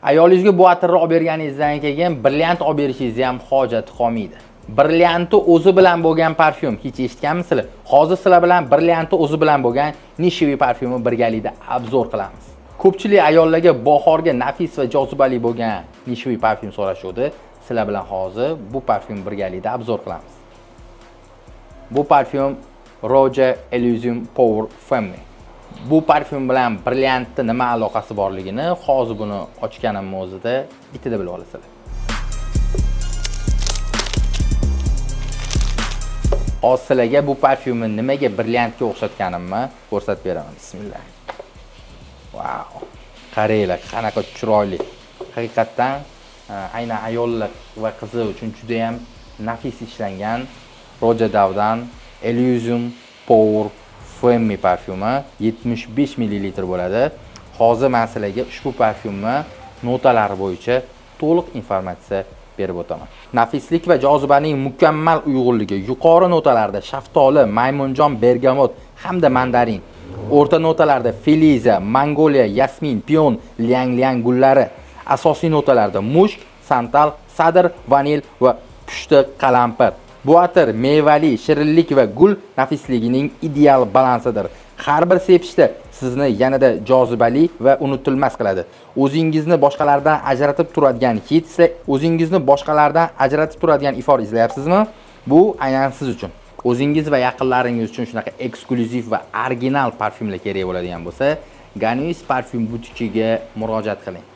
Ayolingizga bu atirni olib berganingizdan keyin brilliant olib berishingizni ham hojati qolmaydi. Brillianti o'zi bilan bo'lgan parfyum hech eshitganmisizlar? Hozir sizlar bilan brillianti o'zi bilan bo'lgan нишевый parfyumni birgalikda обзор qilamiz. Ko'pchilik ayollarga bahorga nafis va jozibali bo'lgan нишевый parfyum so'rashuvdi. Sizlar bilan hozir bu parfyum birgalikda обзор qilamiz. Bu parfyum Roja Elysium Pour Femme. Bu parfyum bilan brilliantni nima aloqasi borligini hozir buni ochganimni o'zida bittada bilib olasizlar. Hozir sizlarga bu parfyumni nimaga brilliantga o'xshatganimni ko'rsatib beraman. Bismillah. Vau. Qaranglar, qanaqa chiroyli. Haqiqatdan aynan ayollar va qizlar uchun juda ham nafis ishlangan Roja Dovedan Elysium Pour Femme parfyumi 75 ml bo'ladi. Hozir men sizlarga ushbu parfyumni notalari bo'yicha to'liq informatsiya berib o'taman. Nafislik va jozibaning mukammal uyg'unligi yuqori notalarda shaftoli, maymunjon, bergamot hamda mandarin. O'rta notalarda feliza, mongoliya, yasmin, pion, liang-liang gullari. Asosiy notalarda mushk, santal, sadr, vanil va pushti qalampir. Bu atir mevali, shirinlik va gul nafisligining ideal balansidir. Har bir sepishda sizni yanada jozibali va unutilmas qiladi. O'zingizni boshqalardan ajratib turadigan hid, o'zingizni boshqalardan ajratib turadigan ifor izlayapsizmi? Bu aynan siz uchun. O'zingiz va yaqinlaringiz uchun shunaqa eksklyuziv va original parfyumlar kerak bo'ladigan bo'lsa, Ganuis parfyum butikiga murojaat qiling.